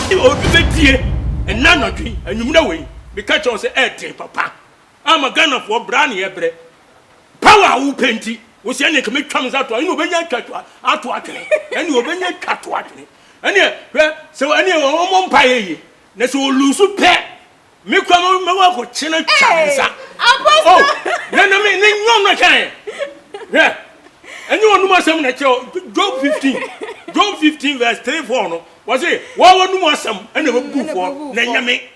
Obi bɛtie ɛnna anɔdwo yi, anwummerɛ wei, meka kyerɛ wo sɛ ɛɛden papa ama Ghanafoɔ bra ne yɛbrɛ. Power a wopɛ nti, wo sɛ ɛne nka mɛtwa me nsa ato ɛne ɔbɛnya atwa ato atwene, ɛne ɔbɛnya atwa ato atwene. Ɛne hwɛ sɛ ɛne wɔmmɔ mpaeɛ yie, na sɛ ɔlusu pɛ Me kura mo mɛwɔ akɔkye no twa ne nsa. Oh, na na me ne nyɔn no kan. Hwɛ, ɛnyɛ wɔn num asɛm na kyerɛ Job 15, Job 15 verse 3 4 no, wɔse wɔn wɔn num asɛm ɛna ɛbɛbu fɔ na ɛnyɛ me.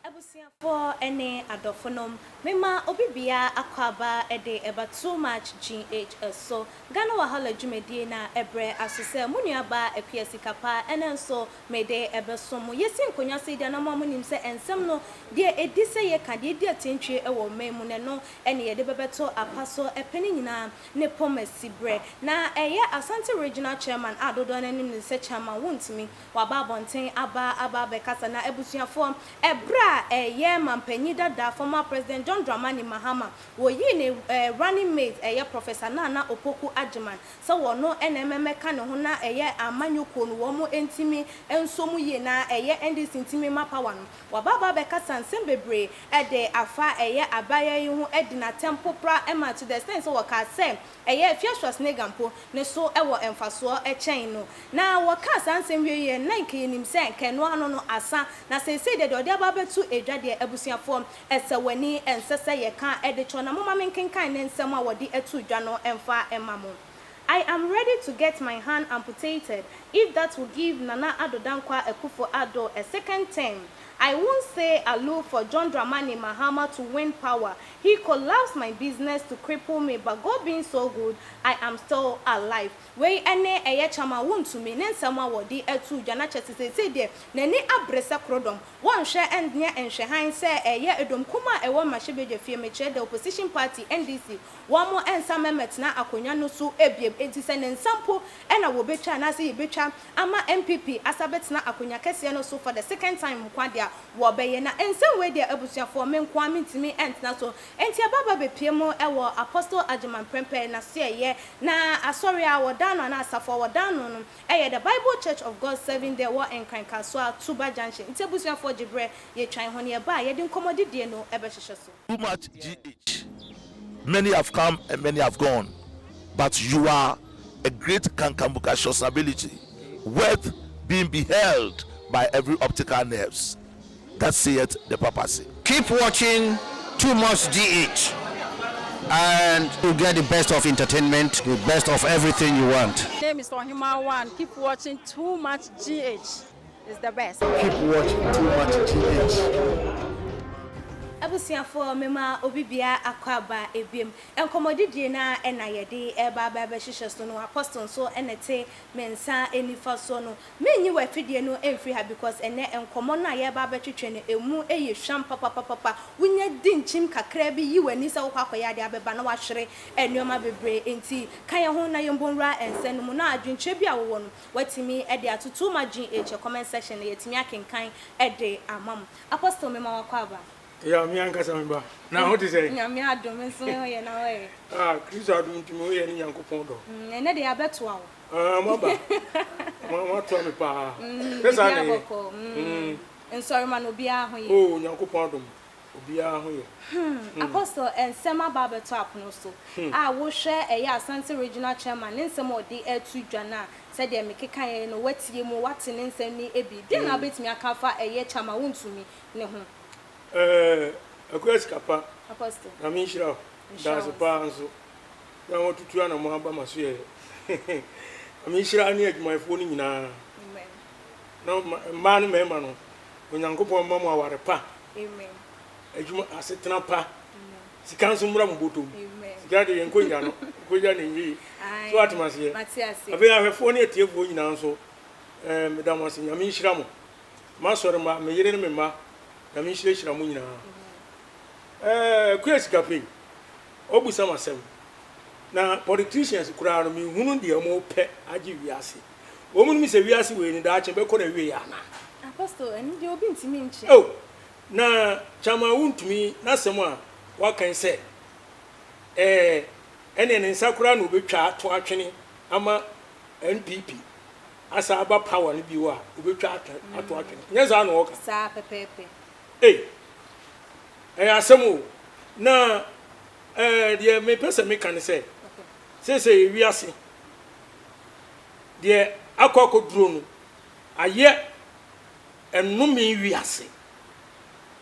Abusuafoɔ ne adɔfonom, mema obi biara akwaaba de ɛba Too Much GH so, Ghana Wahala dwumadie no a ɛbrɛ aso sɛ mo nua baa Akua Sikapa ɛnɛ nso mede ɛbɛsom mo. Yɛsi nkonnwa so yi deɛ na mo a monim sɛ nsɛm no deɛ ɛdi sɛ yɛka, deɛ ɛdi atɛntwie wɔ ɔman mu no ɛno ne yɛde bɛbɛto apa so ɛpɛ no nyinaa ne pɔmasi berɛ. Na ɛyɛ Asante Regional Chairman a dodoɔ no ara nim no sɛ Chairman Wontumi Waba abɔnten aba aba abɛkasa na abusuafoɔ, ɛberɛ a ɛyɛ mampanyin dada former President John Dramani Mahama, wɔyii ne running mate ɛyɛ Professor Nana Opoku Agyemang sɛ wɔno na ɛmɛmɛka ne ho na ɛyɛ amanyɔ kuo no wɔn ntumi nsɔ mu yie na ɛyɛ NDC ntumi mma power no. Waba aba abɛkasa nsɛm bebree de afa ɛyɛ abaayewa yi ho adi n'atɛm popra ma to the extent sɛ wɔkaa sɛ Ɛyɛ Afia Schwarzenegger mpo ne so wɔ mfasoɔ kyɛn no. Na wɔkaa saa nsɛm wieeɛ no, na nka yɛnim sɛ nka ɛno ano no asa. Na seesei deɛ, deɛ ɔde aba abɛto dwa deɛ, abusuafoɔ, ɛsɛ w'ani, ɛnsɛ sɛ yɛka de kyɛ. Na momma menkenkan ne nsɛm a wɔde too dwa no mfa mma mo. I am ready to get my hand amputated if that will give Nana Addo Dankwa Akufo-Addo a second term. I won't say alu for John Dramani Mahama to win power. He collapsed my business to cripple me but God being so good I am still alive. Wei ne ɛyɛ Kyama Wontumi ne nsɛm a wɔde too dwa na kyerɛ sɛ seesei deɛ n'ani abere sɛ korodɔm. Wɔnhwɛ nyɛ nhwɛhan sɛ ɛyɛ dɔm kumaa a ɛwɔ mmarahyɛbadwa fie mekyerɛ the opposition party NDC wɔn nsa mmɛmɛtena akonnwa no so biom enti sɛ ne nsa mpo na wɔbɛtwa anaasɛ yɛbɛtwa ama NPP asa bɛtena akonnwa kɛseɛ no so for the second time nko ara deɛ a wɔbɛyɛ. Na nsɛm wei deɛ abusuafoɔ me nko ara mentumi ntena so. Enti ɛba ba bɛpue mu wɔ Apostle Agyeman Prempeh n'asoɛeɛ na asɔre a wɔdan no anaa asafo a wɔdan no no yɛ The Bible Church of God Serving there wɔ Nkran Kasoa Tuba Junction. Nti abusuafoɔ gye berɛ yɛtwan ho na yɛba a yɛde nkɔmmɔdidie no bɛhyehyɛ so. Too much GH many have come and many have gone but you are a great kankambukacious ability worth being beheld by every optical nerves that saith the papacy. Keep watching Too Much GH and you get the best of entertainment, the best of everything you want. Name is Ohima One. Keep watching Too Much GH. It's the best. Keep watching Too Much GH. Abusuafoɔ mema obi biara akwaaba ebiem. Nkɔmmɔdidie no ara na yɛde reba aba abɛhyehyɛ so no, Apostle nso na ɛte me nsa nifa soɔ no. Menyi w'afidie no mfiri ha because ɛnnɛ nkɔmmɔ no a yɛreba abɛtwetwe no ɛmu yɛ hwam papapapapa. Wonya di nkyim kakra bi yi w'ani sɛ wokɔ akɔyɛ adeɛ abɛba na woahwere nneɛma bebree. Enti ka yɛn ho na yɛmmɔ nwura nsɛm no mu na adwenkyerɛ bi a wowɔ no woatumi de atoto ma GH comment section no yɛatumi akenkan de ama mo. Apostle mema wo akwaaba. Ya, me ankasa me ba. Na ho te sɛn? Nyame adom, me nso me ho yɛ, na wo ɛ? Ah, Kristo adom nti me ho yɛ ne Nyankopɔn dɔ. Mm, ɛnɛ de yɛabɛtoa wo. Ah, moaba. Mo, moatoa me paa. Mm, Sɛ saa na biribiara ɛyɛ. bɔkɔɔ. Mm, Mm. nsɔrema no obiara ho yɛ. Oh, Nyankopɔn adom, obiara ho yɛ. Hmm, Apostle, nsɛm aba abɛtɔ apono so a wohwɛ ɛyɛ Asante Regional Chairman ne nsɛm a ɔde reto dwa no a, sɛdeɛ mekekaeɛ no, woatie mu, woate ne nsɛm no bi. Deɛn na wobɛtumi aka afa ɛyɛ Chairman Wontumi ne ho? Eh, Akua Sikapa, Apostle. Nyame nhyira wo. Nhyira Daase wo paa nso. Na watutu anamɔ aba m'asoɛeɛ. Nyame nhyira ne adwumayɛfoɔ no nyinaa. Amen. Na mmaa ne mmarima no, Onyankopɔn mma mo aware pa. Amen. Adwuma, asetena pa. Amen. Sika nso mmra mo bɔtɔ mu. Amen. Sika de yɛn nkɔnya no, nkɔnya no ɛnyɛ yie. Ae. So woate m'aseɛ? Mate aseɛ. Afei ahwɛfoɔ ne atiefoɔ nyinaa nso, eh, meda mo ase. Nyame nhyira mo. M'asɔre mma, me yere ne me mma, Nyame nhyirahyira mo nyinaa. Ɛɛ, Akua Sikapei, wabisa m'asɛm. Na politicians koraa no, menhunu deɛ wɔpɛ agye wiase. Wɔn nim sɛ wiase wei no daakye bɛkɔ n'awieɛ anaa? Apostle, ɛno deɛ obi ntumi nkyerɛ. Oh, Na Chairman wontumi n'asɛm a waka yi sɛ ɛɛ ɛneɛ ne nsa koraa na ɔbɛtwa ato atwene ama NPP asan aba power no bio a ɔbɛtwa ato atwene. Nyɛ saa na ɔka? Saa pɛpɛɛpɛ. Ei! Ɛyɛ asɛm o. Na ɛɛ deɛ mepɛ sɛ meka ne sɛ, seesei wiase deɛ akɔ akɔduro no ayɛ nnome wiase.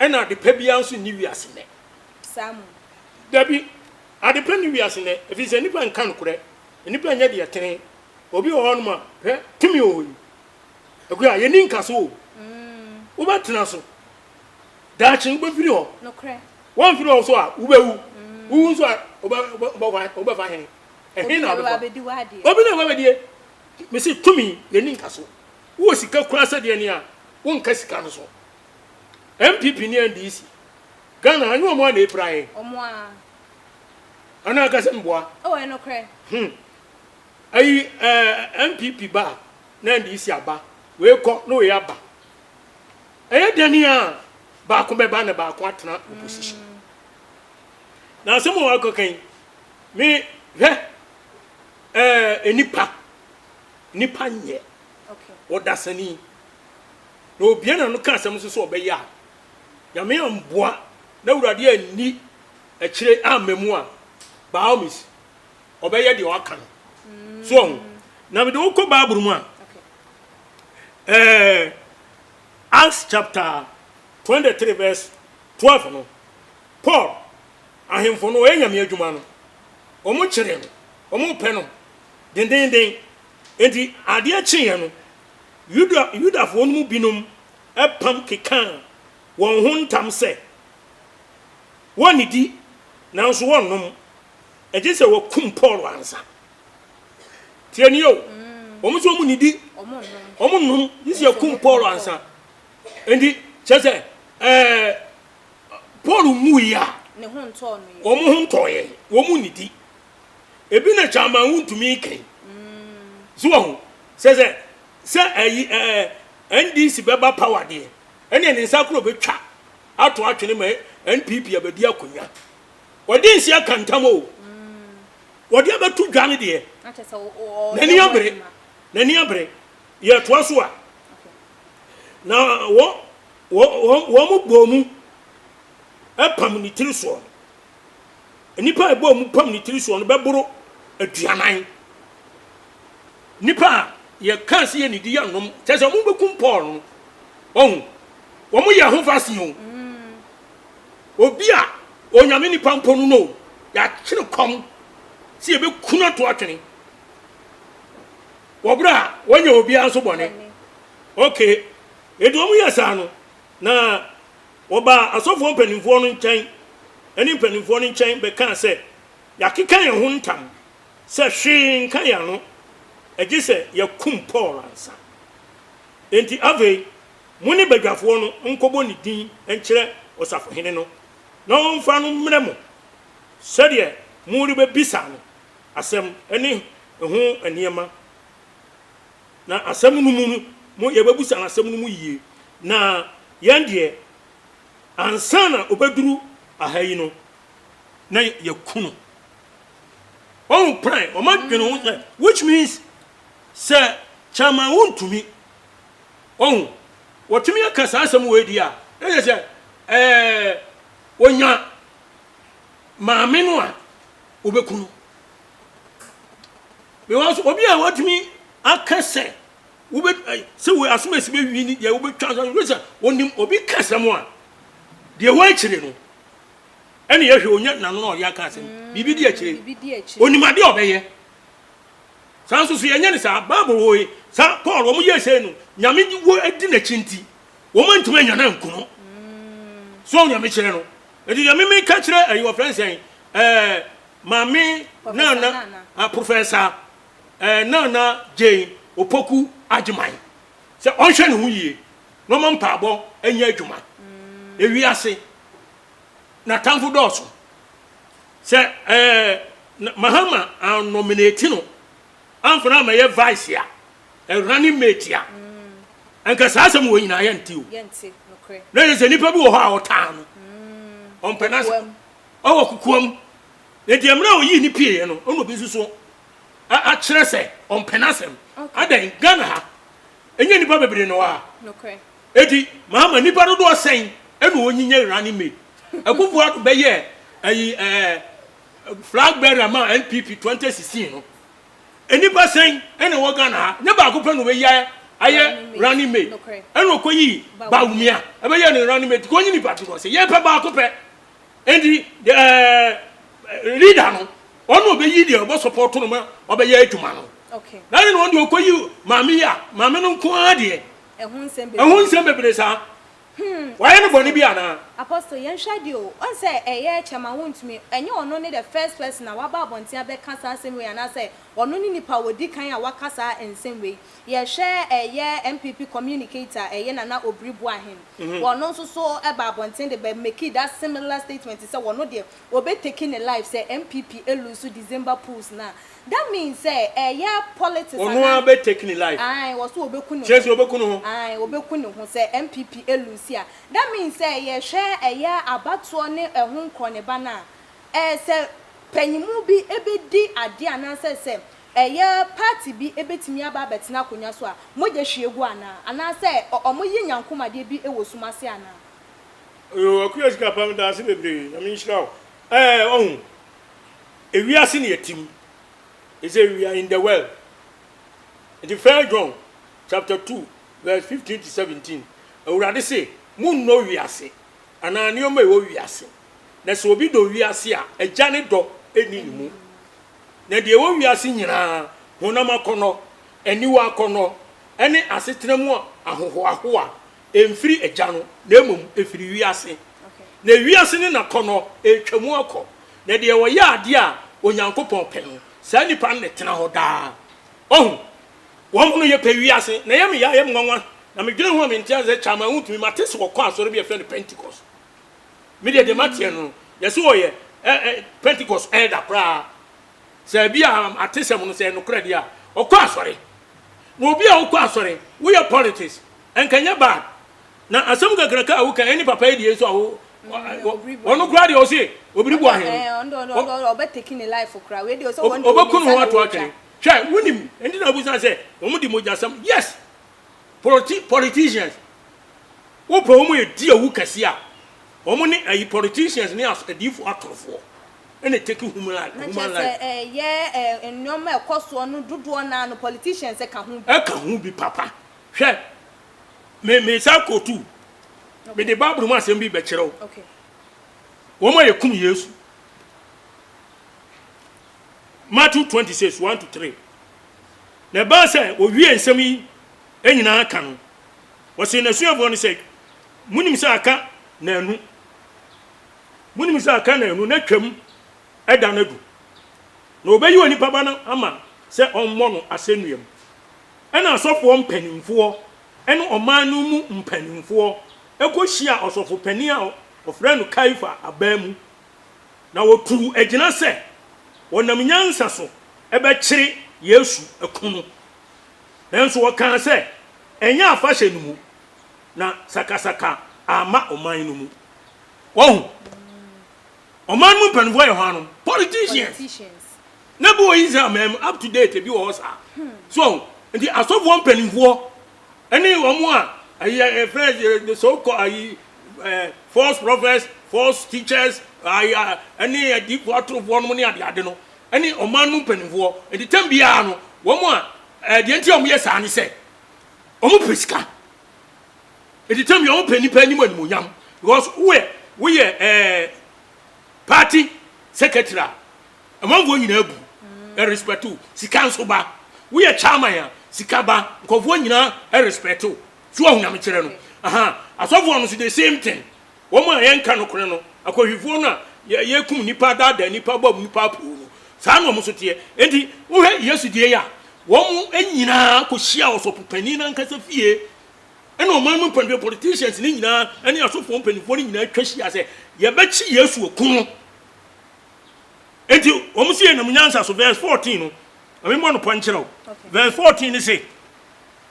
Ɛna adepa biara nso nni wiase nnɛ. Saa mu. Dabi, adepa nni wiase nnɛ, ɛfiri sɛ nnipa nka nokorɛ, nnipa nyɛ deɛ ɛtene. Obi wɔ hɔnom a, hwɛ, tumi wɔ hɔ yi, Akua, yɛnni nkaso o. Wobɛtena so, daakye wobɛfiri hɔ. Nokorɛ. Woamfiri hɔ nso a, wobɛwu. Wowu nso a, wobɛfa he? Ɛhe na wobɛfa? Obi na ɔbɛbɛdie. Mese tumi, yɛnni nkaso. Wowɔ sika koraa sɛdeɛ ni a, wonka sika no so. NPP ne NDC, Ghana ha, nyɛ wɔn a na ɛpira yɛn. Wɔn a. Anaa ka sɛ mboa. Oh, ɛnokorɛ. Hmm. Ayi, eh, NPP ba a, na NDC aba. Wei kɔ, na wei aba. Ɛyɛ dɛn a baako bɛba na baako atena opposition. Na asɛm a wakɔka yi, me, hwɛ, eh, nipa, nipa nyɛ. Ɔdasani. Na obia n'ano ka asɛm nso sɛ ɔbɛyɛ a, Nyame amboa na Awurade anni akyire amma mu a, by all means, ɔbɛyɛ deɛ waka no. So ɔho? Na mede wo kɔ Bible mu a, eh, Acts chapter 23 verse 12 no, Paul, ahemfo no, ɔyɛ Nyame adwuma no, wɔn kyere no, wɔn pɛ no dendenden. Enti adeɛ kyeeɛ no, Yuda, Yudafoɔ no mu binom pam kekaa wɔn ho ntam sɛ, wɔnnidi nanso wɔnnom, gye sɛ wɔakum Paul ansa. Tie nie o, wɔn nso wɔn nnidi, wɔn nnom, gye sɛ wɔakum Paul ansa. Enti kyerɛ sɛ ɛɛ Paul nwui a, wɔn ho ntɔɔ yɛn, wɔn nnidi. Ebi na Chairman wontumi nka yi. So wɔn sɛ sɛ sɛ ɛyi ɛɛ NDC bɛba power deɛ, ɛnneɛ ne nsa koro bɛtwa ato atwene ma NPP abɛdi akonnwa. Wɔde nsi aka ntam o. Wɔde abɛto dwa no deɛ, n'ani abere, n'ani abere. Yɛtoa so a, na wɔ wɔ wɔn bɔɔ mu pam ne tiri soɔ no, Nnipa a ɛbɔɔ mu pam ne tiri soɔ no bɛboro aduanan. Nnipa a yɛkaa sɛ yɛnnidi yɛnnom, kyerɛ sɛ wɔbɛkum Paul no, wahu, wɔyɛ ho fasen o. Obi a Onyame nipa mpo no no, yɛakyere kɔm sɛ yɛbɛku no ato atwene wɔ berɛ a wɔnyɛ obiara nso bɔne. Okay, enti wɔyɛ saa no, na Wɔbaa asɔfoɔ mpanimfoɔ no nkyɛn ne mpanimfoɔ no nkyɛn bɛkaa sɛ, Yɛakeka yɛn ho ntam sɛ hwee nka yɛn ano, gye sɛ yɛakum Paul ansa. Enti afei mo ne badwafoɔ no nkɔbɔ ne din nkyerɛ ɔsafohene no, na ɔmfa no mmrɛ mo sɛdeɛ morebɛbisa no asɛm ne ho nneɛma. Na asɛm no mu no, mo, yɛbɛbusa no asɛm no mu yie. Na yɛn deɛ, ansa na ɔbɛduru aha yi no, na yɛaku no. Wɔn plan, wɔn adwene ho sɛ, which means sɛ chairman wontumi, wɔn wɔtumi aka saa asɛm wɔ edi a, na yɛ sɛ ɛɛ wɔnya maame no a wɔbɛku no. Because obi a watumi aka sɛ wobɛ sɛ wo asomasi bɛwi ne deɛ wobɛtwa nso wobɛ sɛ onim obi ka asɛm a deɛ wɔ akyire no ɛne yɛhwɛ onya n'ano na ɔde aka asɛm mm, biribi di akyire onim adeɛ ɔbɛyɛ saa nso so yɛnyɛ ne saa bible wɔ yi saa paul wɔn yɛ sɛ no nyame wɔ adi n'akyi nti wɔn antumi anya no anku no mm. so nyame kyerɛ no ɛti deɛ meme ka kyerɛ ɛyi wɔfrɛ nsɛn ɛɛ Maame Nana Professor Nana Jane Opoku Agyemang sɛ ɔnhwɛ ne ho yie na ɔma mpaabɔ nyɛ adwuma. Ewiase n'atamfo dɔɔso. Sɛ ɛɛ Mahama annominate no amfa no ammɛyɛ vice a, running mate a, anka saa asɛm wɔ nyinaa yɛnte o. Na kyerɛ sɛ nipa bi wɔ hɔ a ɔtaa no. Ɔmpɛ n'asɛm. Ɔwɔ kokoam. Enti mmerɛ a ɔyii ne pieeɛ no, ɛna obi nso so akyerɛ sɛ ɔmpɛ n'asɛm. Adɛn? Ghana ha, ɛnyɛ nnipa bebree na ɛwɔ ha. Enti Mahama nnipa dodoɔ sɛn ɛna ɔnyinya running mate? Akufo Addo bɛyɛɛ ayi ɛɛ flag bearer maa NPP 2016 no, Nnipa sɛn na ɛwɔ Ghana ha? Nyɛ baako pɛ na ɔbɛyi ayɛ running mate. Ɛna ɔkɔyii Bawumia ɛbɛyɛɛ ne running mate. Kɔnyi nipa dodoɔ sɛ yɛpɛ baako pɛ. Enti ɛɛ leader no ɔno ɔbɛyi deɛ ɔbɛ support no ma ɔbɛyɛ adwuma no. Na ne na ɔno deɛ ɔkɔyi maame yi a maame no nko ara deɛ ɛho nsɛm bebree saa. Hmm. Wayɛ no bɔne bi anaa? Apostle, yɛnhwɛ adeɛ o. Woahu sɛ ɛyɛ Chairman Wontumi, ɛnyɛ ɔno ne the first person a waba abɔnten abɛka saa asɛm wei anaasɛ ɔno ne nipa a ɔdi kan a waka saa nsɛm wei. Yɛhwɛ ɛyɛ NPP communicator ɛyɛ Nana Obiri Boahen, ɔno nso so baa abɔnten de bɛ makee that similar statement sɛ ɔno deɛ ɔbɛ take ne life sɛ NPP lose December polls no a. That means sɛ ɛyɛ politics Ɔno anaa. ara bɛ take ne life. Ae wɔse ɔbɛku ne ho. Kyerɛ sɛ ɔbɛku ne ho. Ae ɔbɛku ne ho sɛ NPP lose a. That means sɛ yɛhwɛ ɛyɛ abatoɔ ne ɛho nkorɔneba no a, ɛɛ sɛ panyimu bi bɛdi adeɛ anaasɛ sɛ ɛyɛ party bi bɛtumi aba abɛtena akonnwa so a, mogya hwie gu anaa? Anaasɛ wɔyɛ nyankomadeɛ bi wɔ sum ase anaa? Yoo Akua sika pa medaase bebree Nyame nhyira wo ɛɛ wahu ewiase ne yɛte mu they say we are in the world nti first John chapter 2 verse 15 to 17 Awurade se monnɔ wiase anaa nneɛma ɛwɔ wiase na sɛ obi dɔ wiase a agya ne dɔ ɛnni ne mu na deɛ ɛwɔ wiase nyinaa honam akɔnnɔ aniwa akɔnnɔ ɛne asetena mu ahohoahoa Ɛmfiri Agya no, na mmom ɛfiri wiase. Na wiase ne n'akɔnnɔ retwa mu akɔ, na deɛ ɔyɛ adeɛ a Onyankopɔn pɛ no, saa nipa no na ɛtena hɔ daa. Wahu? Wɔn no, yɛpɛ wiase, na ɛyɛ me ya, ɛyɛ me nwanwa, na medwene ho a mente ase sɛ Chairman wontumi, mate sɛ wɔkɔ asɔre bi a yɛfrɛ no Pentecost. Me deɛ, deɛ mateɛ no, yɛse ɔyɛ ɛ, ɛ, Pentecost elder koraa. Sɛ ebi a atesɛm no, sɛ ɛyɛ nokorɛ deɛ a, ɔkɔ asɔre. Na obi a wokɔ asɔre, woyɛ politics, Ɛnka nyɛ bad. Na asɛm kakraka a woka ɛne papa yi deɛ nso a wo ɔno koraa deɛ ɔse obiri bu ahen ɔbɛku ne ho ato atwene. Hwɛ wonim ɛnti na wobusa sɛ wɔn de mogyasɛm yes politi politicians wopɛ wɔn yɛ di awu kɛse a wɔn ne ayi politicians ne adiifo atorofoɔ ɛna take human life. Na kyerɛ sɛ ɛyɛ nneɛma ɛkɔ soɔ no dodoɔ naa no politicians ɛka ho bi. Ɛka ho bi papa. Hwɛ, me mesan kootu. Mede Bible mu asɛm bi bɛkyerɛ wo. Wɔn a yɛkum Yesu. Matthew 26, 1 to 3. Na ɛbaa sɛ wɔwie nsɛm yi nyinaa ka no, wɔsee n'asuafoɔ no sɛ, Monim sɛ aka naanu, monim sɛ aka naanu na twam ɛda no adu, na wɔbɛyi onipa ba no ama sɛ ɔmmɔ no asɛnnua mu. Ɛnna asɔfoɔ mpanimfoɔ ne ɔman no mu mpanimfoɔ kɔhyiaa ɔsɔfopanin a wɔfrɛ no Kaiafa aban mu, na wɔtuu agyina sɛ wɔnam nyansa so bɛkyere Yesu aku no. Nanso wɔkaa sɛ, Ɛnyɛ afahyɛ no mu, na sakasaka amma ɔman no mu. Wahu? Ɔman no mu mpanimfoɔ yɛ hwannom? Politicians. Na bi wɔ Israel man mu up to date ebi wɔ hɔ saa. So nti asɔfoɔ mpanimfoɔ ɛne wɔn a ayi ɛfrɛ the so called ayi ɛɛ false prophets, false teachers ayi ɛne adiifoɔ atorofoɔ nom ne ade ade no ɛne ɔman no mu mpanimfoɔ nti tɛm biara no wɔn a ɛɛ deɛ nti a wɔyɛ saa ne sɛ wɔn pɛ sika. Nti tɛm biara wɔn pɛ nipa anim animuonyam because woyɛ woyɛ ɛɛ party secretary a. Amanfoɔ nyinaa bu, respect wo, sika nso ba. Woyɛ chairman a, sika ba, nkurɔfoɔ nyinaa respect wo. So wahu nyamekyerɛ no? Aha, asɔfoɔ no nso the same thing. Wɔn a yɛnka nokorɛ no, akɔhwifoɔ no a yɛkum nnipa, daadaa nnipa, bɔ nnipa apoo no, saa na wɔn nso teɛ. Enti wohwɛ Yesu deɛ yi a, wɔn nyinaa kɔhyia ɔsɔfopanin no ankasa fie, ɛna ɔman mu mpanimfoɔ, politicians no nyinaa ne asɔfoɔ mpanimfoɔ no nyinaa twa hyia sɛ yɛbɛkye Yesu aku no. Enti wɔn si yɛnam nyansa so. Verse 14 no, ma memmɔ no pɔ nkyerɛ wo. Verse 14 no se,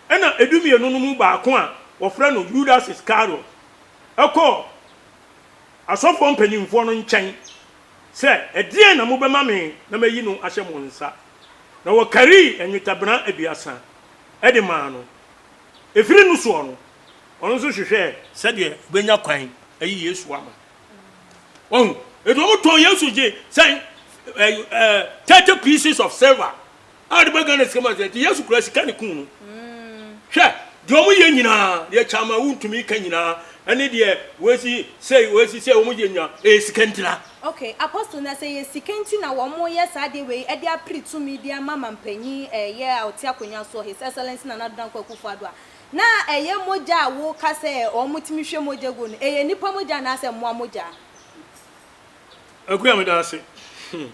Ɛna edumienu no mu baako a wɔfrɛ no Judas Iscariot. kɔɔ asɔfoɔ mpanimfoɔ no nkyɛn sɛ, Ɛdeɛn na mobɛma me na mayi no ahyɛ mo nsa? Na wɔkarii nnwetɛbena aduasa de maa no. Ɛfiri no soɔ no, ɔno nso hwehwɛɛ sɛdeɛ ɔbɛnya kwan ayi Yesu ama. Wahu? Enti wɔtɔn Yesu gye sɛn? Ɛ, 30 pieces of silver. A wɔde ba Ghana sika mu asɛ, nti Yesu kura sika ne kun no. Hwɛ, deɛ wɔn yɛ nyinaa, deɛ Kyama wontumi ka nyinaa, ɛne deɛ wɔasi sei, wɔasi sei, wɔn yɛ nyinaa, ɛyɛ sika ntira. Ok, Apostle, na sɛ ɛyɛ sika nti na wɔn yɛ saa adeɛ wei de apere tumi de ama mampanyin ɛyɛ a ɔte akonwa soɔ, His Excellency Nana Addo Dankwa Akufo Addo a, na ɛyɛ mogya a wo ka sɛ wɔn tumi hwie mogya gu no, ɛyɛ nnipa mogya anaasɛ mmoa mogya? Akua meda ase. Hmm.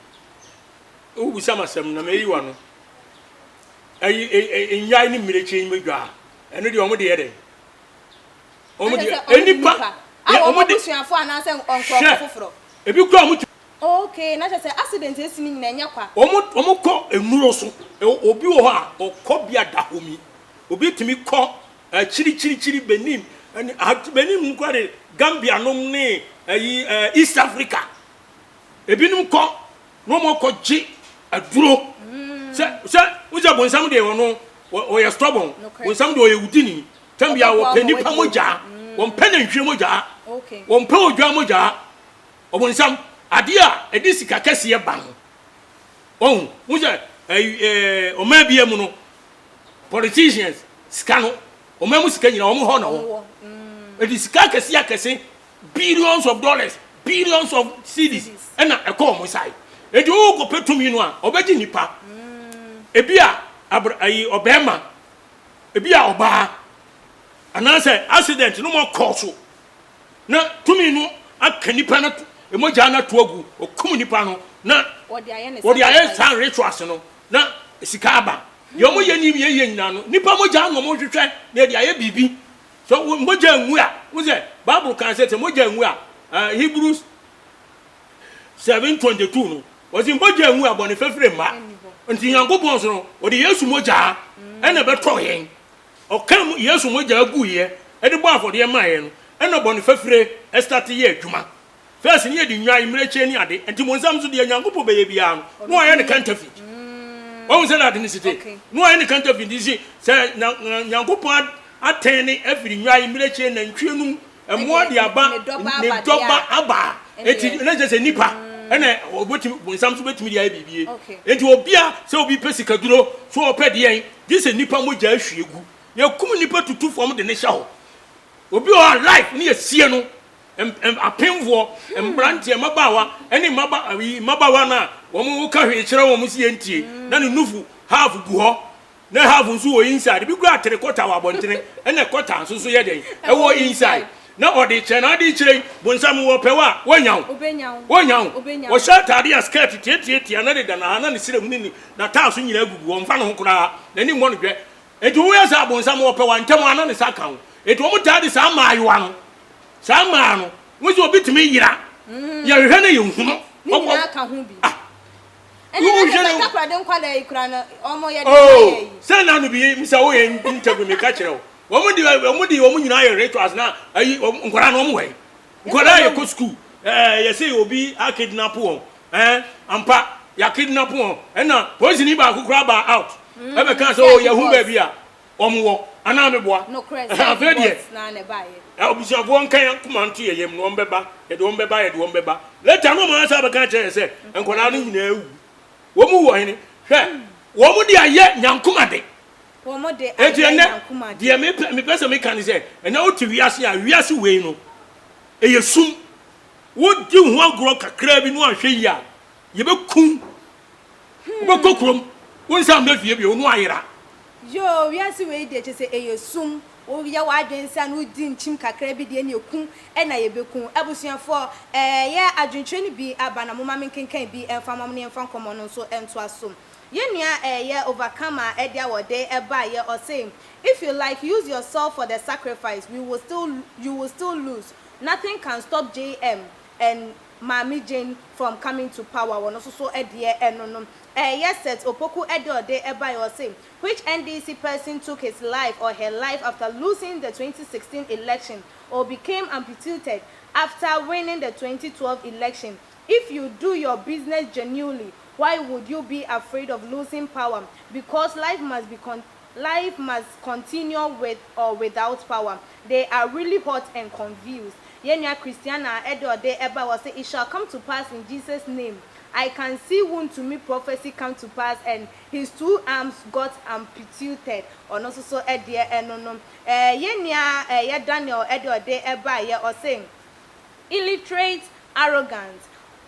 Wobisa me asɛm na meyi w'ano. Ayi nnwan ne mmirekyie yi medwa a, ɛno deɛ wɔn de yɛ dɛn? Wɔn de nnipa. A wɔn abusuafo anaasɛ nkurɔfo foforɔ. Ebi kura wɔn ti. Okay, na kyerɛ sɛ accident esi ne nyinaa ɛnyɛ kwa. Wɔn wɔn kɔ nnuro so. Obi wɔ hɔ a ɔkɔ bi adahomi. Obi tumi kɔ akyirikyirikyiri Benin ɛne Benin mu kura de Gambia nom ne ayi East Africa. Ebinom kɔ na wɔn akɔgye aduro sɛ sɛ wosɛ bonsam deɛ ɔno ɔyɛ stubborn, bonsam deɛ ɔyɛ wudini tɛm bia wɔpɛ nipa mogyaa, wɔmpɛ nantwie mogyaa, wɔmpɛ odwa mogyaa. Ɔbonsam adeɛ a ɛde sika kɛseɛ ba no, ɔhu wosɛ ɛɛ ɔman bia mu no politicians sika no ɔman mu sika nyina wɔn hɔ na wɔ ɛde sika akɛse akɛse Billions of dollars, billions of cedis ɛna ɛkɔ wɔn side. Eti wo kɔ pɛ tumi no a, ɔbɛgye nipa. Ebi a abra ayi ɔbɛrima, ebi a ɔbaa, anaasɛ accident no mo akɔ so na tumi no aka nipa no mogya no ato agu, ɔkum nipa no na wɔde ayɛ saa rituals no na sika aba. Deɛ wɔn yɛ nim yɛ yɛ nyinaa no, nipa mogya na wɔn hwehwɛ na yɛde ayɛ biribi. Sɛ wo mogya nwu a, wo sɛ Bible kan sɛ sɛ mogya nwu a, Hebrews 7:22 no, wɔsi mogya nwu a bɔne fafiri mma. Nti Nyankopɔn so no, wɔde Yesu mogya ɛna ɛbɛtɔ yɛn. Ɔka Yesu mogya guiɛ ɛde bɔ afɔdeɛ maa yɛn no, ɛna bɔne fafire ɛstate yɛ adwuma. First ne yɛde nnwan, mmirekyie ne ade, nti bonsam nso deɛ Nyankopɔn bɛyɛ biara no, na wayɛ no counterfeit. Wahu sɛ na ade no si te? Na wayɛ no counterfeit, nti si sɛ Nyankopɔn atɛn ne afiri nnwan, mmirekyie, nantwie nom, mmoa de aba, ne dɔba aba a, nti na kyerɛ sɛ nipa ɛna ɔbɛtumi, bonsam nso bɛtumi de ayɛ biribi. Nti obia sɛ obi pɛ sikaduro, sɛ ɔpɛ deɛn, gye sɛ nipa mogya ahwie gu. Yɛkum nipa tutu fam de ne hyɛ hɔ. Obi wɔ hɔ a life ne yɛsie no, Apemfoɔ, mmeranteɛ, mmabaawa ne mmaba ayi mmabaawa no a wɔn ka hwee kyerɛ wɔn si yɛntie na ne nufu half gu hɔ na half nso wɔ inside bi kura atere kɔta wɔ abɔntene ɛna kɔta nso so yɛ dɛn ɛwɔ inside na ɔde kyerɛ na ade kyerɛ yi bonsam wɔ pɛw a wɔnya wo wɔnya wo wɔhyɛ ataade a skirt tiatiatia na deda na ha na ne srɛ mu ne ne n'ataaso nyinaa gugu wɔn mfa ne ho koraa n'ani mmɔ no dwɛ eti woyɛ sɛ abonsam wɔ pɛw a ntɛm a na ne sa ka wo eti wɔn taa de saa mmaayewa no Saa mmaa no, wo sɛ obi tumi yera, yɛhwehwɛ no yɛnhu no. Ne nyinaa ka ho bi. Ah. Ɛne na sɛ takoradi nkwadaa yi kura no, wɔn yɛ de oh, yi. Sɛ na no bi sɛ woyɛ interview mi ka kyerɛ wo. Wɔn de wɔn de wɔn nyinaa yɛ rituals na ayi nkwadaa no wɔn wɔ yi. Nkwadaa yɛ kɔ school. Ɛɛ yɛsɛ obi akidnap wɔn. Ɛɛ ampa yɛ akidnap wɔn. Ɛna polisini baako koraa ba out. Ɛbɛka sɛ oh yɛhu baabi a. Wɔn wɔ, anaa meboa? Nokorɛ sɛ Afei deɛ, bots naa na ɛbaeɛ. abusuafoɔ nka yɛn akoma nto yɛn yam na wɔn bɛba, yɛde wɔn bɛba, yɛde wɔn bɛba. Later no wɔn asan abɛka akyerɛ yɛn sɛ nkwadaa no nyinaa awu. Wɔn mu wɔ hene? Hwɛ, wɔn de ayɛ nyankomade. Wɔn de Enti ayɛ ɛnnɛ, nyankomade. deɛ mepɛ, mepɛ sɛ meka ne sɛ, ɛnnɛ wote wiase a, wiase wei no, ɛyɛ sum. Wodi ho agorɔ kakraa bi na woanhwɛ yie a, yɛbɛku wo. Wobɛkɔ kurom, wonsan mma fie bio, na woayera. Yoo, wiase wei deɛ kyerɛ sɛ ɛyɛ sum, woyɛ w'adwene sɛ na wodi nkyim kakra bi deɛ ɛneɛ ku na yɛbɛku wo. Abusuafoɔ, ɛyɛ adwenkyerɛ no bi aba na momma menkenkan bi mfa mma mo na yɛmfa nkɔmmɔ no nso ntoa so. Yɛn nua ɛyɛ Overcomer ɛde a wɔde baeɛ, ɔse, If you like, use yourself for the sacrifice, we will still, you will still lose, nothing can stop JM and. Maame Jane from coming to power. Wɔno nso so deɛ ɛno no. Ɛyɛ Seth Opoku ɛde ɔde ɛbaeɛ, ɔse, Which NDC person took his life or her life after losing the 2016 election or became amputated after winning the 2012 election? If you do your business genuinely, why would you be afraid of losing power? Because life must be con life must continue with or without power. They are really hot and confused. Yɛn nua Christiana ɛde ɔde ɛba wɔ sɛ, it shall come to pass in Jesus' name. I can see Wontumi prophecy come to pass and his two arms got amputated. Ɔno nso so ɛdeɛ ɛno no. Yɛn nua ɛyɛ Daniel ɛde ɔde ɛba yɛ, ɔse, illiterate, arrogant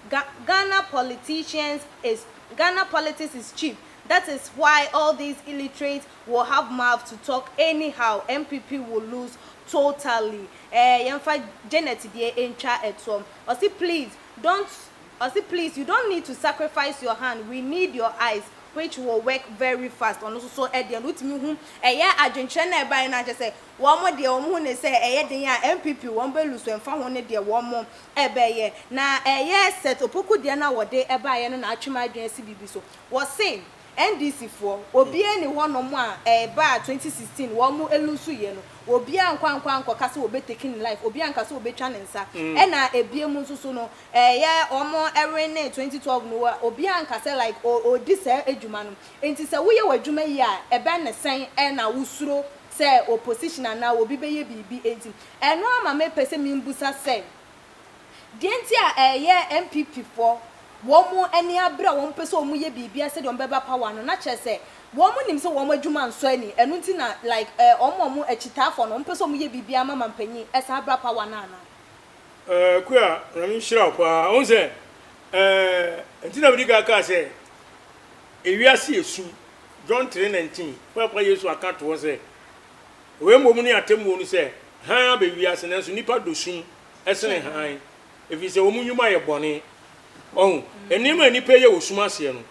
Ghana politicians is Ghana politics is cheap. That is why all these illiterates will have mouth to talk anyhow. NPP will lose totally. Yɛmfa Janet deɛ ntwa ɛtoɔ. Ɔse please don't, ɔse please, you don't need to sacrifice your hand, we need your eyes, which will work very fast. Ɔno nso so ɛdeɛ no, wotumi hu ɛyɛ adwenkyerɛ na ɛbaeɛ no akyɛ sɛ wɔn deɛ, wɔn ho ne sɛ ɛyɛ den a NPP wɔn bɛ lose, ɛmfa ho ne deɛ wɔn ɛbɛyɛ. Na ɛyɛ Seth Opoku deɛ no a wɔde ɛbaeɛ no na atwem adwene asi biribi so. Wɔse NDC foɔ, obiara ni hɔnom a ɛba a 2016 wɔn mo e lose yɛ no, obiara nkɔ ankɔka sɛ wɔbɛ take ne life, obiara nka sɛ wɔbɛtwa ne nsa. Ɛna ebie mu nso so no, ɛyɛ wɔn ɛwe ne 2012 no, obiara nka sɛ like ɔdi saa adwuma no. Nti sɛ woyɛ w'adwuma yi a, ɛbɛn ne sɛn ɛna wosuro sɛ opposition anaa obi bɛyɛ biribi? Nti ɛno ama mepɛ sɛ membusa sɛ, deɛ nti a ɛyɛ NPP foɔ wɔn mo ani abere a wɔn pɛ sɛ wɔn yɛ biribi sɛdeɛ wɔn bɛba power no, na kyerɛ sɛ wɔn nim sɛ wɔn adwuma nsɔ ani, ɛno nti na like wɔn a wɔn akyitaafoɔ no, wɔn pɛ sɛ wɔn yɛ biribi ama mampanyin ɛsan abra power no ana? Kua, Nyame nhyira wo paa. Wohu sɛ nti na mede ka kaa sɛ ewiase yɛ sum. John 3:19, Papa Yesu aka to hɔ sɛ, wei mmom ne atemmuo no sɛ, hann aba wiase, nanso nnipa dɔ sum sene hann, ɛfiri sɛ wɔn nnwuma yɛ bɔne. Ɔho, nneɛma a nnipa yɛ wɔ sum aseɛ no,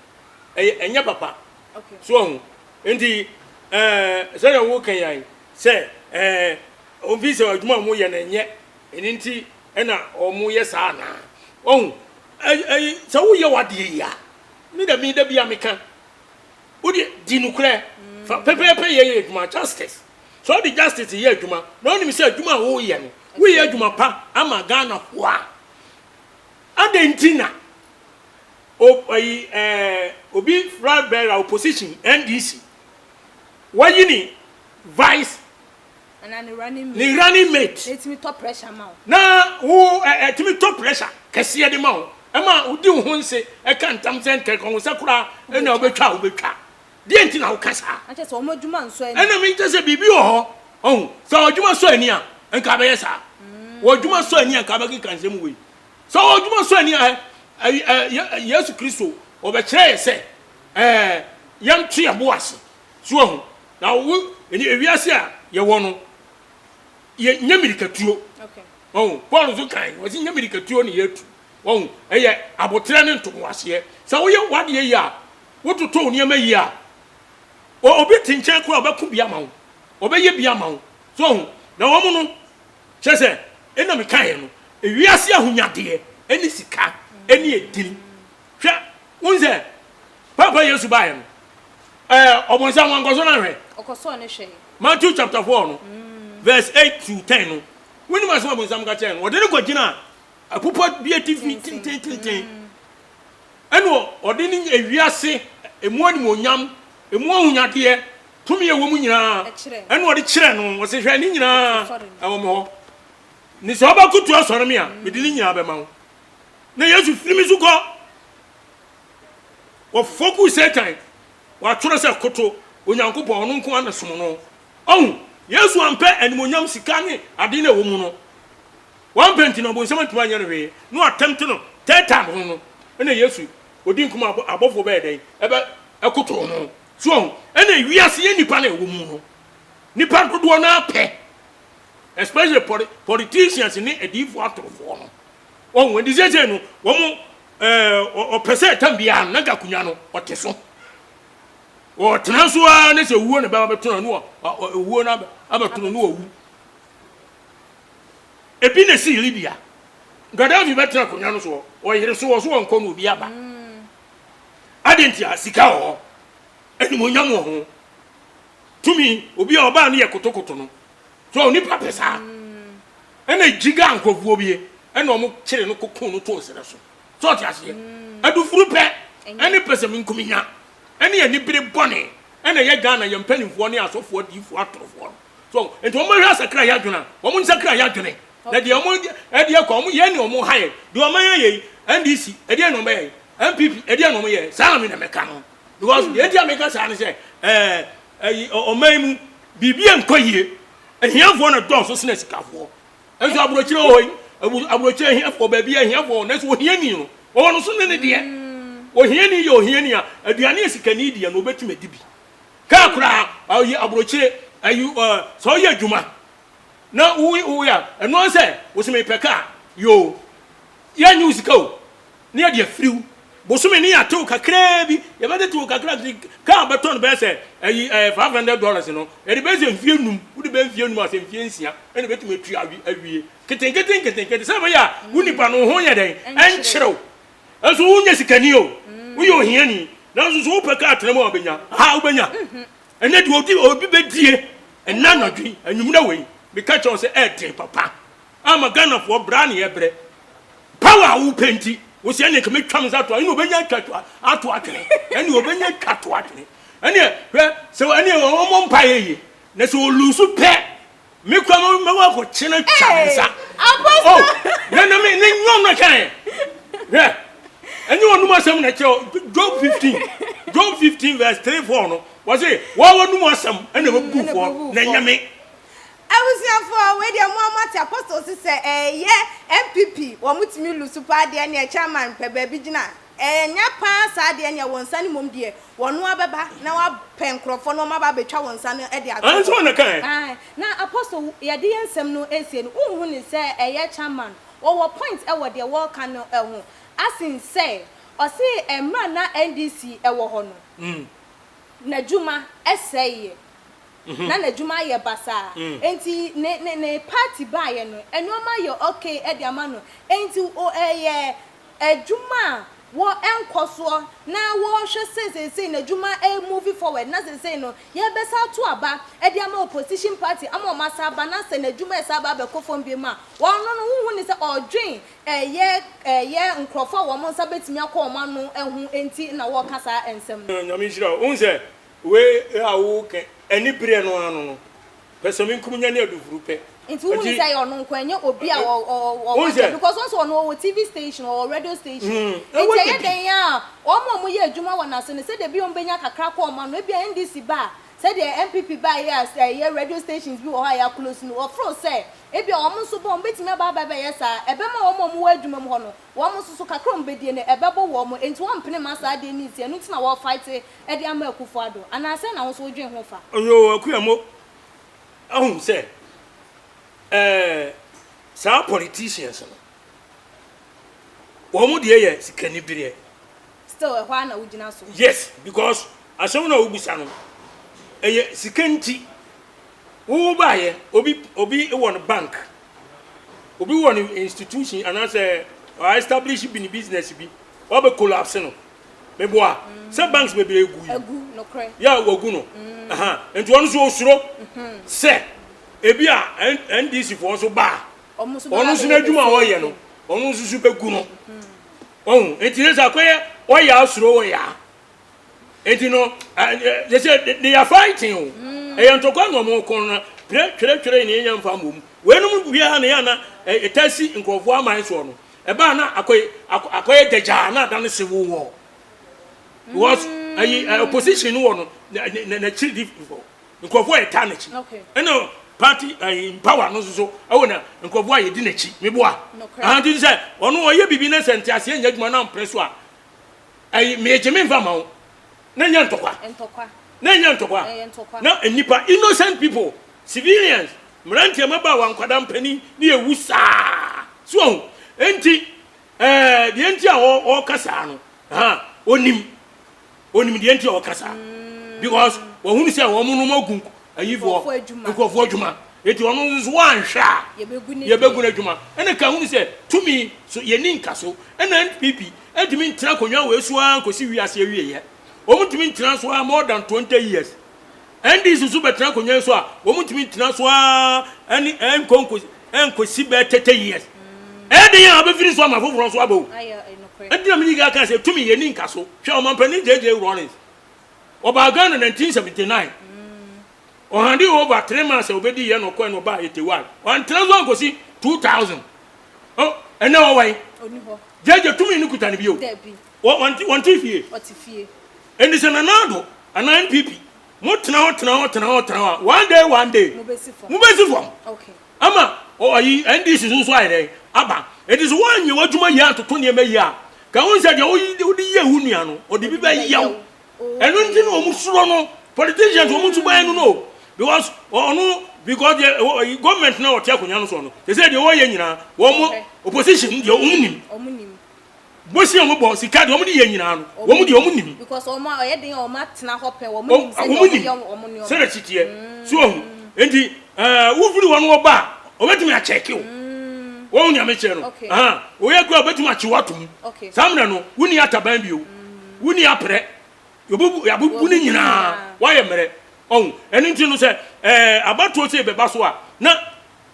ɛyɛ ɛnyɛ papa. So ɔho, nti sɛdeɛ woka yi ayi sɛ ɔmfi sɛ adwuma a wɔyɛ no ɛnyɛ, ɛno nti ɛna wɔyɛ saa anaa? Ɔho, ɛyi sɛ woyɛ w'adeɛ yi a, me da me da bi a meka, wode di nokorɛ fa pɛpɛɛpɛ yɛ adwuma, justice. Sɛ wode justice yɛ adwuma na wonim sɛ adwuma a woyɛ no, woyɛ adwuma pa ama Ghanafoɔ a, adɛn nti na ayi obi flag bearer opposition NDC wayi ne vice anaa ne running mate, ne running mate na etumi tɔ pressure ma wo, na wo ɛtumi tɔ pressure kɛseɛ de ma wo, ɛma wodi wo ho nse ɛka ntam sɛ nkɛkɔnsa koraa ɛna wobɛtwa a wobɛtwa? Deɛ nti na woka saa? Na kyerɛ sɛ wɔn adwuma nsɔ ani. Ɛna mi kyerɛ sɛ biribi wɔ hɔ. Ɔho sɛ wɔn adwuma sɔ ani a, nka bɛyɛ saa. Wɔn adwuma sɔ ani a, nka bɛkeka nsɛm wei. Sɛ wɔn adwuma sɔ ani a, ɛ ɛ Yesu Kristo wɔbɛkyerɛ yɛ sɛ ɛɛ yɛnto yɛn bo ase. So ɔho na wo ewiase a yɛwɔ no, yɛ nyɛ mirikatuo. Ɔho Paul nso kan wɔsi nyɛ mirikatuo ne yɛtu. Ɔho ɛyɛ abotrɛ ne ntoboaseɛ. Sɛ woyɛ w'adeɛ yie a, wototo wo nneɛma yie a, obi te nkyɛn koraa ɔbɛko bi ama wo, ɔbɛyɛ bi ama wo. So ɔho na wɔn no kyerɛ sɛ ɛna mekaeɛ no, ewiase ahonyadeɛ ɛne sika ɛne edin. Hwɛ, wohu sɛ Papa Yesu baeɛ no, ɛɛ ɔbonsam wankɔsɔ no anhwɛ. Ɔkɔsɔɔ no hwɛe. Matthew chapter 4 no, verse 8 to 10 no, wonim asɛm a ɔbonsam ka kyerɛɛ no? Ɔde no kɔgyinaa ɛpopɔ bi atifi tententen, ɛna ɔde ne ewiase emu animuonyam, emu ahonyadeɛ, tumi a ɛwɔ mu nyinaa, ɛna ɔde kyerɛ no. Ɔse, hwɛ, ne nyinaa ɛwɔ me hɔ. Ne sɛ ɔbɛkoto asɔre me a, mede ne nyinaa bɛma wo. Na Yesu firi me so kɔ. Wɔfɔ guu Satan. Wɔatwerɛ sɛ, koto Onyankopɔn, ɔno nko ara na som no. Ɔhu, Yesu ampɛ animuonyam, sika ne ade no a ɛwɔ mu no. Wampɛ nti no, ɔbonsam antumi anyɛ no hwee. Na watɛmte no third time ho no, ɛna Yesu, ɔdi nkum a abɔfoɔ bɛyɛ dɛn? Ɛbɛ ɛkotoo no. So ɔhu, ɛna wiase yɛ nnipa no a ɛwɔ mu no, nnipa dodoɔ no ara pɛ, especially politicians ne adiyifoɔ atorofoɔ no. Ɔhu, ɛnti seesei no, wɔn ɛɛ ɔpɛ sɛ tam biara no, na nka akonnwa no, ɔte so. Ɔtena so ara ne sɛ owuo na ɛbɛba bɛto no, na owuo no abɛto no, na wawu. Ebi na esii Libya. Gaddafi bɛtena akonnwa no soɔ, ɔyere so wɔ so ɔnkɔ na obi aba. Adɛn ntia? Sika wɔ hɔ, animuonyam wɔ ho, tumi, obi a ɔbaa no yɛ kotokoto no. So onipa pɛ saa? Ɛna gyiga nkurɔfoɔ bi ɛna wɔn kyere no koko no too serɛ so. So ɔte aseɛ? Adufuru pɛ ɛne pɛsɛmenkominya ɛne anibere bɔne ɛna ɛyɛ Ghana yɛn mpanimfoɔ ne asɔfoɔ adiyifoɔ atorofoɔ no. So nti wɔn bɛhwɛ asakra yɛ adwene a wɔn nsakra yɛ adwene na deɛ wɔn ɛde ɛkɔ wɔn yɛn ne wɔn ha yɛ deɛ wɔn ayɛ yɛ yi NDC ɛdeɛ na wɔn bɛyɛ NPP ɛdeɛ na wɔn yɛ saa na mi na mɛka no because deɛ nti a mɛka saa ne sɛ ɛɛ ɛyi ɔman mu biribi nkɔ yie ahiafoɔ na dɔɔso sene asikafoɔ nso aburokyire wɔ hɔ yi aburokyire ahiafoɔ baabi ahiafoɔ nanso ohiani no wɔwɔ no so ne ne deɛ ohiani yɛ ohiani a aduane a sikani deɛ no obɛtumi adi bi Kaa koraa ɔyɛ aburokyire ayi ɔ sɛ ɔyɛ adwuma na wo wo yɛ ɛno ara sɛ wosi mepɛ kaa yoo yɛnyɛ wo sika o ne yɛde afiriw bosome ne yɛatew kakraa bi yɛbɛde tew kakra nti kaa bɛtɔ no bɛyɛ sɛ ayi ɛɛ $500 no yɛde bɛyɛ sɛ mfie num wode bɛyɛ mfie num asɛ mfie nsia ɛna bɛtumi atua awie ketenkete nketenkete sɛ ɛbɛyɛ a wo nipa no ho yɛ dɛn ɛnkyerɛw Nso wonyɛ sikani o, woyɛ ohiani. Nanso so wopɛ kaa tena mu a wobɛnya? Ha wobɛnya. Ɛnɛ deɛ obi obi bɛdie ɛnɛ anadwo yi, anwummerɛ wei, meka kyerɛ wo sɛ ɛɛden papa. Ama Ghanafoɔ bra ne yɛbrɛ. Power a wopɛ nti, wo sɛ ɛne nka mɛtwa me nsa ato ɛne obɛnya atwa ato atwene. Ɛne obɛnya atwa ato atwene. Ɛne hwɛ sɛ ɛne wɔmmɔ mpaeɛ yie. Na sɛ olusu pɛ Me kura mo mɛwɔ akɔkye no twa ne nsa. Oh, na na me ne nyɔm na kan. Hwɛ, ɛnyɛ wɔn num asɛm na kyerɛ Job 15, Job 15 verse 3 4 no, wɔse wɔn wɔn num asɛm ɛna ɛbɛbu fɔ na ɛnyɛ me. Abusuafoɔ wei deɛ mo a moate Apostle se sɛ ɛyɛ NPP wɔn tumi lusu paa deɛ neɛ chairman pɛ baabi gyina Ɛnyɛ paa saa deɛ neɛ wo nsa no mmom deɛ wɔnoa bɛba na wapɛ nkorɔfoɔ na wɔn aba abɛtwa wo nsa no de ato hɔ. Ansa na kae. Ae na apostle yɛde yɛn nsɛm no esie no wonhu no sɛ ɛyɛ chairman wɔwɔ point wɔ deɛ wɔreka no ho asen sɛ ɔse mmerɛ a na NDC wɔ hɔ no n'adwuma sɛeɛ na n'adwuma ayɛ basaa enti ne ne ne party baeɛ no nnoɔma ayɛ okay de ama no enti o ɛyɛ Adwuma a wɔ nkɔ soɔ na wɔhwɛ sɛ seesei no adwuma re move forward na seesei no yɛrebɛsan ato aba de ama opposition party ama wɔn asan aba na sɛ n'adwuma resan aba abɛkɔ fam biom a ɔno no wonhu no sɛ ɔredwen ɛyɛ ɛyɛ nkorɔfoɔ a wɔn nsa bɛtumi akɔ wɔn ano ho nti na wɔreka saa nsɛm no. Nyame nhyira wo. Wohu sɛ wei a woka anibereɛ no ara no no Pɛsɛmenkominya ne adufuru pɛ. Nti wohu no sɛ ɛyɛ ɔno nko ɛnyɛ obi a ɔwɔ nkyɛn because wɔn sɛ ɔno ɔwɔ TV station ɔwɔ radio station nti ɛyɛ dɛn a wɔn a wɔyɛ adwuma wɔ n'ase no sɛdeɛ bi wɔn bɛnya kakra kɔ wɔn ano ebia NDC ba a sɛdeɛ NPP ba yɛ a ɛyɛ radio stations bi wɔ hɔ a yɛ close no wɔforo sɛ ebia wɔn nso ba wɔn bɛtumi aba aba bɛyɛ saa ɛbɛma wɔn a wɔwɔ adwuma mu hɔ no wɔn nso so kakra wɔn bɛdie no ɛbɛbɔ wɔn nti wɔn mpene ma saa adeɛ no nsi ɛno nti na wɔ fight de ama Akufo Addo anaa sɛn na wo nso wodwen ho fa? Yoo Akua mo ahu sɛ ɛɛ saa politicians no wɔn deɛ yɛ sikanibereɛ. Still ɛhɔ ara na wogyina so. Yes because asɛm no a wobisa no ɛyɛ sika nti wo baayɛ obi obi wɔ no bank obi wɔ no institution anaasɛ establish bi ne business bi wabɛ collapse no Meboa sɛ banks bebree gu yi. Agu, nokorɛ. Yɛ a wagu no. Aha. Nti ɔno nso osuro sɛ ebi a NDC foɔ nso ba a, ɔno nso n'adwuma a ɔyɛ no, ɔno nso so bɛgu no. Ɔhu. Nti ne sɛ akɔyɛ ɔyɛ asuro ɔyɛ a. Nti no, they say they are fighting o. Ɛyɛ ntɔkwa na wɔn ko no twerɛ twerɛ twerɛ ne yɛnya mfa mmom. Weinom biara na yɛ ana ɛta si nkurɔfoɔ aman soɔ no. Ɛbaa na akɔyɛ akɔyɛ gyagyaa na adane civil war because ayi mm. opposition no wɔ no n'akyiri di nkurɔfoɔ a yɛtaa n'akyi ɛna party ayi power no nso so ɛwɔ na nkurɔfoɔ a yɛdi n'akyi meboa ahanti sɛ ɔno ɔyɛ biribi na sɛ nteaseɛ nyɛ adwuma na mpere so a ayi meegye me nfa ma wo na nyɛ ntɔkwa na nyɛ ntɔkwa na nnipa innocent people civilians Mmeranteɛ, mmabaawa, nkwadaa, mpanin ne yɛwu saa. So wahu? Enti, ɛɛ, deɛ nti a ɔreka saa no, ha, onim. Onim deɛ nti a ɔreka saa. Because wahunu sɛ wɔn nom agu ayifoɔ, nkurɔfoɔ adwuma. Enti ɔno nso so wanhwɛ a yɛbɛgu no adwuma. Ɛna ka hunu sɛ tumi so yɛnni nkaso. Ɛna NPP ntumi ntena akonnwa wei so ara nkɔsi wiase awieɛ. Wɔn ntumi ntena so ara more than 20 years. NDC nso bɛtena akonnwa yi so a wɔn ntumi ntena so ara ɛne ɛnkɔ nkɔsi bɛyɛ 30 years. Ɛyɛ den a wɔbɛfiri so ama foforɔ nso aba o. Ɛnti na medi kan kaa sɛ tumi yɛnni nkaso. Hwɛ ɔmampanin JJ Rawlings. Ɔbaa Ghana 1979. Ɔhandee over 3 months a ɔbɛdii yɛ na ɔkɔɛ na ɔbaa 81. Wantena so ankɔsi 2000. Oh, ɛnɛ ɔwɔ he? JJ tumi no kuta no bio. Wɔnte fie. Ɛnti sɛ Nana Addo anaa NPP mo tena hɔ tena hɔ tena hɔ tena hɔ a one day one day mobɛsi fam. Ama ɔyi NDC so nso ayɛ dɛn aba. Ɛnti sɛ woanyɛ w'adwuma yie antoto nneɛma yie a, ka hu sɛ deɛ wode yɛɛ wo nua no ɔde bi bɛyɛ wo. Ɛno nti na wɔn suro no politicians wɔn suban no no because ɔno because deɛ ɔyi government na ɔte akonnwa no soɔ no te sɛ deɛ wɔyɛ nyinaa wɔn opposition deɛ wɔn nim bosi wɔn bɔ sika deɛ wɔn de yɛ nyinaa no wɔn deɛ wɔn nim because wɔn a ɔyɛ den a wɔn atena hɔ pɛn wɔn nim sɛ deɛ wɔn yɛ wɔn nneɛma sɛdeɛ si teɛ so ɔho nti ɛɛ wofiri wɔn wɔ ba a wɔbɛtumi akyɛke o wɔn nyame kyerɛ no wɔyɛ kura wɔbɛtumi akye wɔato mu saa mmerɛ no wonni ataban bio. Wonni aprɛ. Yɛbɛbu yɛabubu ne nyinaa. Woayɛ mmerɛ. Ɔho. Ɛno nti no sɛ ɛɛ abatoɔ sei bɛba so a, na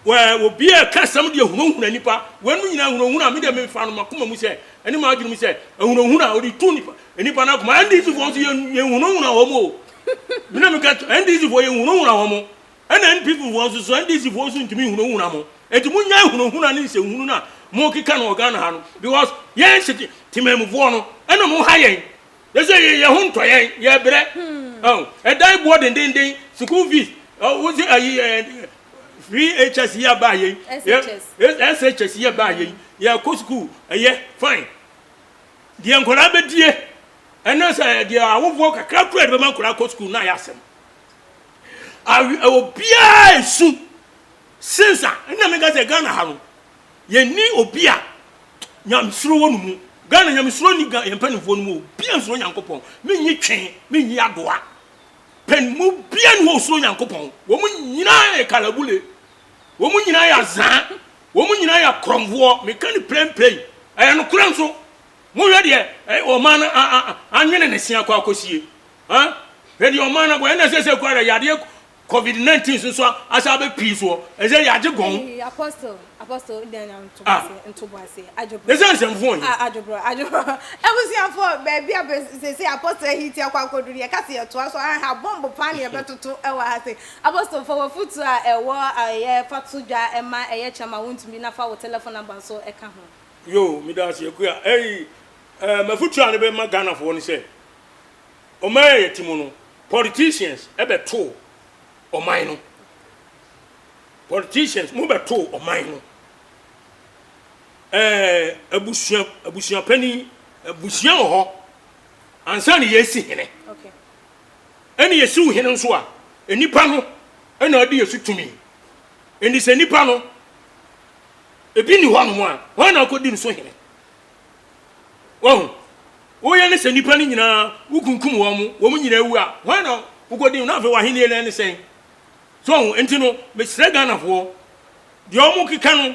ɛɛ obi a ɛka asɛm de ahunahuna nnipa. Weinom nyinaa ahunahuna a, me deɛ mefa no m'akoma mu sɛ, ɛne m'adwene mu sɛ, ahunahuna a wɔde tu nnipa nnipa no akoma. NDC foɔ nso yɛn yɛnhunahuna wɔn o. Me na meka NDC foɔ yɛnhunahuna wɔn. Ɛna NPP foɔ nso so NDC foɔ nso ntumi nhunahuna mo. Enti monnyae hunahuna ne nsɛnhunu no a mokeka no wɔ Ghana ha no because yɛn sete temanmufoɔ no ɛna mo ha yɛn. Yɛsɛ yɛ yɛn ho ntɔ yɛn, yɛbrɛ. Oh, ɛdan boɔ dendenden, school fees, oh, wo se ayi eh, free HS yi aba yɛn. SHS. SHS yi aba yɛn. Yɛkɔ school, ɛyɛ fine. Deɛ nkwadaa bɛdie, ɛne sɛ deɛ awofoɔ kakra kura de bɛma nkwadaa kɔ school na ayɛ asɛm. Awi obiara esu since a ɛna meka sɛ Ghana ha no yɛnni obi a nyamesuro wɔ no mu. Ghana nyamesuro ni yɛn mpanimfoɔ no mu obiara nsuro Nyankopɔn. Menyi twe, menyi adoa. Pɛn mu biara ni hɔ osuro Nyankopɔn. Wɔn nyinaa yɛ kalabule. Wɔn nyinaa yɛ azaa. Wɔn nyinaa yɛ akorɔmfoɔ. Meka no prɛmprɛn. Ɛyɛ nokorɛ nso. Monhwɛ deɛ ɔman no anwene ne se akɔ akɔsie. Hã? Hwɛ deɛ ɔman no akɔ, ɛna sɛsɛ koraa deɛ yadeɛ covid 19 so nso asa abɛ pii soɔ, ɛsɛ yɛagye gɔn. Ee, apostle, apostle, deɛ na nto Ah. ase, nto bo ase, adwobrɔ. Ɛsɛ nsɛmfo yi. Ah, adwobrɔ, adwobrɔ. Abusuafoɔ, baabi a bɛ seesei Apostle ahiti akɔ akɔduru no, yɛka sɛ yɛtoa so a, ha bɔmbo paa na yɛbɛtoto wɔ ha sei. Apostle, fa w'afotuo a ɛwɔ ɛyɛ fa to dwa ma ɛyɛ kyɛm a wontumi na fa wo telephone number nso ka ho. Yoo, meda ase Akua. Ɛyi, eh, m'afotuo a mebɛma Ghanafoɔ ne sɛ, Ɔman a yɛte mu no, politicians bɛtoo ɔman no. Politicians, mo bɛtoo ɔman no. Ɛɛ, abusua, abusua panin, abusua wɔ hɔ ansa na yɛsi hene. Ɛna yɛsi wo hene nso a, nnipa no ɛna ɔde yɛsu tumi. Ɛnti sɛ nnipa no, ebi ni hɔ nom a, wɔn na akɔdi no so hene. Wahu? Woyɛ ne sɛ nnipa no nyinaa, wokunkum wɔn, wɔn nyinaa wu a, hwan na wokɔdi na afei w'ahennie no ɛne sɛn? So wahu? Nti no, mesrɛ Ghanafoɔ, deɛ wɔn keka no,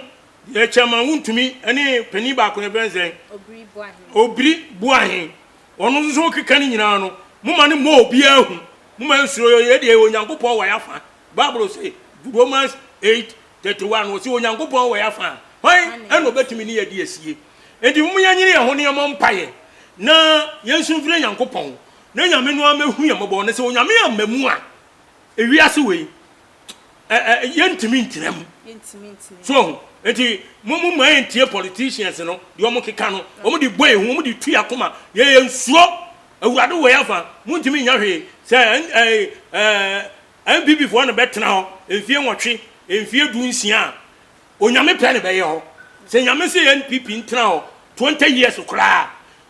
deɛ Chairman Wontumi ne panin baako no yɛfrɛ no sɛn? Obiri Boahen. Ɔno nso so keka no nyinaa no, moma no mmɔ obiara hu. Moma nsuro, yɛ deɛ Onyankopɔn wɔ yɛafa. Bible se, Romans 8, 31, ɔse Onyankopɔn wɔ yɛafa a, hwan ɛna ɔbɛtumi ne yɛadi asie? Enti mom yɛnyere yɛn ho na yɛmmɔ mpaeɛ na yɛnsu mfrɛ Nyankopɔn na Nyame no ara mmɛhu yɛn mmɔbɔ, na sɛ Onyame amma mu a, ewiase wei ɛ ɛ yɛntumi ntena mu. So ahu? Enti mo mo mma yɛntie politicians no deɛ wɔn keka no, wɔn de bɔ ehu, wɔn de tu yɛn akoma, yɛ yɛn suro. Awurade wɔ yɛn afa, montumi nya hwee sɛ ɛ ɛ NPP foɔ na bɛtena hɔ mfie nwɔtwe, mfie du nsia a, Onyame pɛ na bɛyɛ hɔ. Sɛ Nyame se NPP ntena hɔ 20 years koraa a,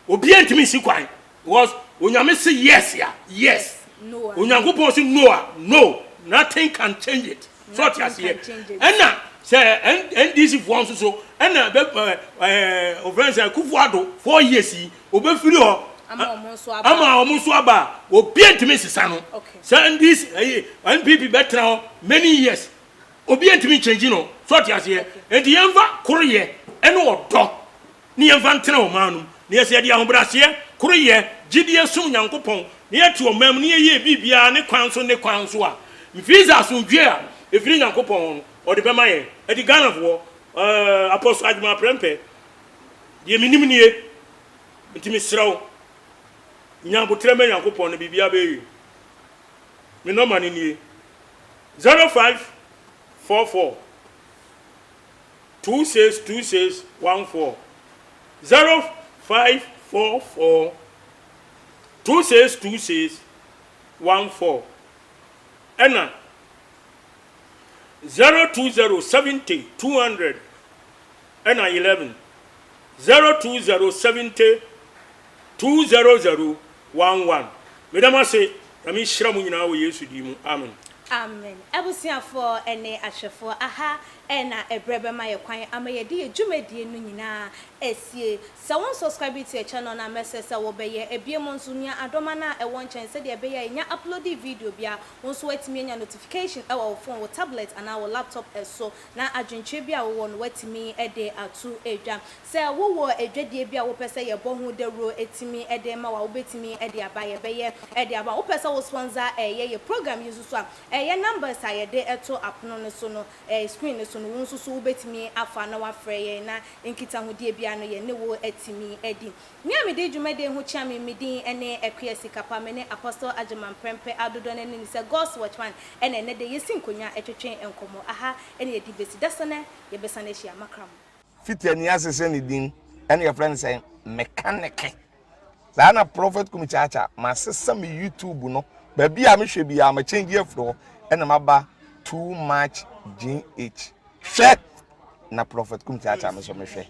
obiara ntumi nsi kwan because Onyame se yes a, yes. Onyankopɔn se no a, no. Nothing can change it. So ɔte aseɛ. Ɛna sɛ NDC foɔ nso so, ɛna bɛ ɛɛ ofrɛ sɛ Akufo Addo 4 years yi, obɛfiri hɔ ama wɔn nso aba a, obiara ntumi nsesa no. Sɛ NDC ɛyi NPP bɛtena hɔ many years. Obiara ntumi nkyɛngyi no. So ɔte aseɛ? Enti yɛmfa koroyɛ ne ɔdɔ ne yɛmfa ntena ɔman no mu. Na yɛsɛ yɛde ahobrɛaseɛ, koroyɛ, gyidie som Nyankopɔn, na yɛte ɔman mu, na yɛyɛ biribiara ne kwan so ne kwan so a, mfii sɛ asomdwoeɛ a ɛfiri Nyankopɔn hɔ no, ɔde bɛma yɛn. Enti Ghanafoɔ, eh, Apostle Agyemang Prempeh, deɛ menim nie, nti mesrɛ wo, nya aboterɛ ma Nyankopɔn na biribiara bɛyɛ yie. Me nɔma no nie, 0544 2626 14, 0544 2626 14, ɛna 020 70 200 ɛna 11, 020 70 200 11. Meda mo ase, Nyame nhyira mo nyinaa wɔ Yesu din mu, amen. Amen abusuafoɔ ne ahwɛfoɔ aha na ɛberɛ bɛma yɛ kwan ama yɛde yɛ dwumadie no nyinaa asie. Sɛ wo nsubscribe to yɛ channel no a mɛsrɛ sɛ wo bɛyɛ. Ɛbiom nso mia adɔma no a ɛwɔ nkyɛn sɛdeɛ ɛbɛyɛ a yɛnya uploadi video biara wo nso woatumi anya notification wɔ wo phone, wo tablet anaa wo laptop so na adwenkyerɛ bi a wowɔ no woatumi de ato dwa. Sɛ wowɔ adwadie bi a wopɛ sɛ yɛbɔ ho dawuro tumi de ma wo a, wobɛtumi de aba, yɛbɛyɛ de ama wo. Wopɛ sɛ wo sponsor yɛ yɛ program yi nso so a, ɛyɛ numbers a yɛde to apono no so no, screen no so no, wo nso so wobɛtumi afa na woafrɛ yɛn na nkitahodie biara no yɛne wo atumi adi. Me a medi dwumadie ho kyea me, me din ne Akua Sikapa, me ne Apostle Agyeman Prempeh a dodoɔ no anim sɛ God's Watchman ɛna ɛnnɛ da yi yɛsi nkonnwa twetwe nkɔmmɔ. Aha na yɛde bɛsi. Dasani yɛbɛsan ahyia. Makra mo. Fiti ani ase sɛ ne din ɛna yɛfrɛ no sɛ mekaneke. Saa na Prophet Kumi Kyaakyaa masesa me YouTube no baabi a mehwɛ biara ma change afiri hɔ ɛna maba too much GH hwɛ na Prophet Kumi Kyaakyaa me nso mehwɛ.